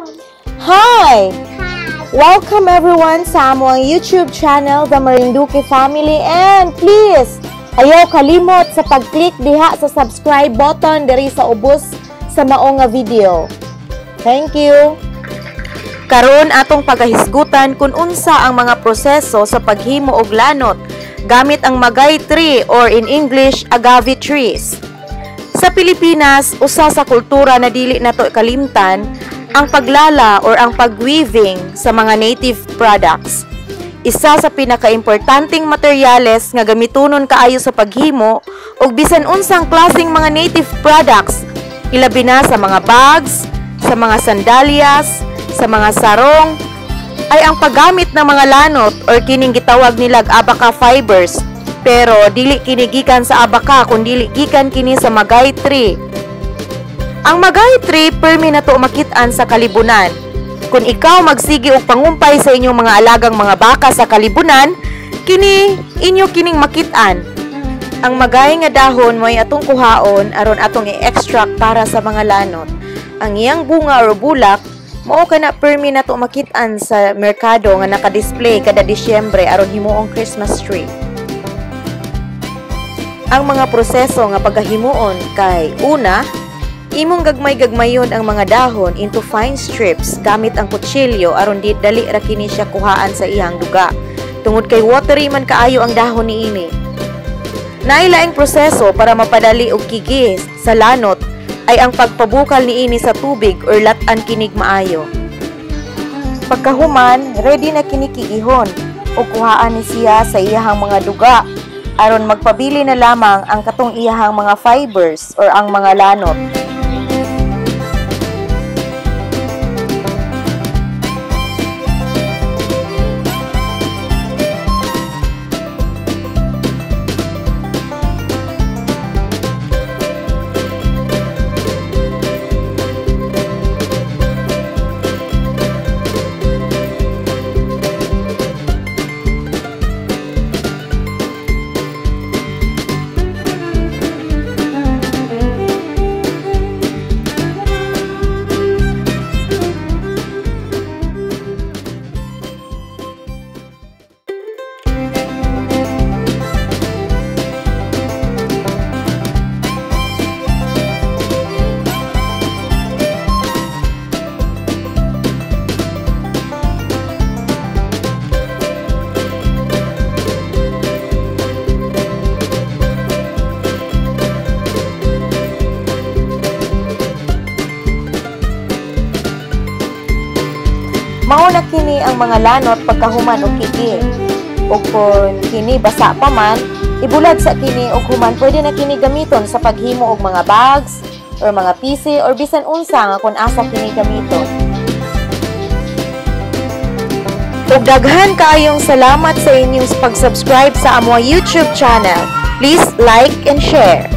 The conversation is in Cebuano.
Hi! Hi! Welcome everyone sa among YouTube channel, The Marinduque Family. And please, ayaw kalimot sa pag-click diha sa subscribe button diri sa ubos sa mao nga video. Thank you! Karon atong pagahisgutan kung unsa ang mga proseso sa paghimo og lanot gamit ang magay tree or in English, agave trees. Sa Pilipinas, usa sa kultura na dili nato kalimtan ang paglala or ang pagweaving sa mga native products. Isa sa pinakaimportanteng materyales nga gamitonon kaayo sa paghimo og bisan unsang klaseng mga native products, ilabi na sa mga bags, sa mga sandalyas, sa mga sarong, ay ang paggamit ng mga lanot or kining gitawag nilag abaca fibers. Pero dili kini gikan sa abaca kun dili gikan kini sa magay tree. Ang magay tree permi nato makit-an sa kalibunan. Kung ikaw magsigi og pangumpay sa inyong mga alagang mga baka sa kalibunan, kini inyo kining makit-an. Ang magay nga dahon mo'y atong kuhaon aron atong i-extract para sa mga lanot. Ang iyang bunga or bulak mao kana permi nato makit-an sa merkado nga naka-display kada Disyembre aron himuong Christmas tree. Ang mga proseso nga pagahimuon kay una, imong gagmay-gagmayon ang mga dahon into fine strips gamit ang kutsilyo aron di dali ra kini siya kuhaan sa iyang duga. Tungod kay watery man kaayo ang dahon niini. Nailaing proseso para mapadali og kigi sa lanot ay ang pagpabukal niini sa tubig or lat-an kinig maayo. Pagkahuman, ready na kini kigihon o kuhaan ni siya sa iyahang mga duga aron magpabili na lamang ang katong iyahang mga fibers or ang mga lanot. Mao na kini ang mga lanot pagkahuman og kiki. Ug kung kini basa pa man, ibulad sa kini og human pwede na kini gamiton sa paghimo og mga bags or mga PC or bisan unsa nga kun asa kini gamiton. Ug daghan kaayong salamat sa inyong pag-subscribe sa among YouTube channel. Please like and share.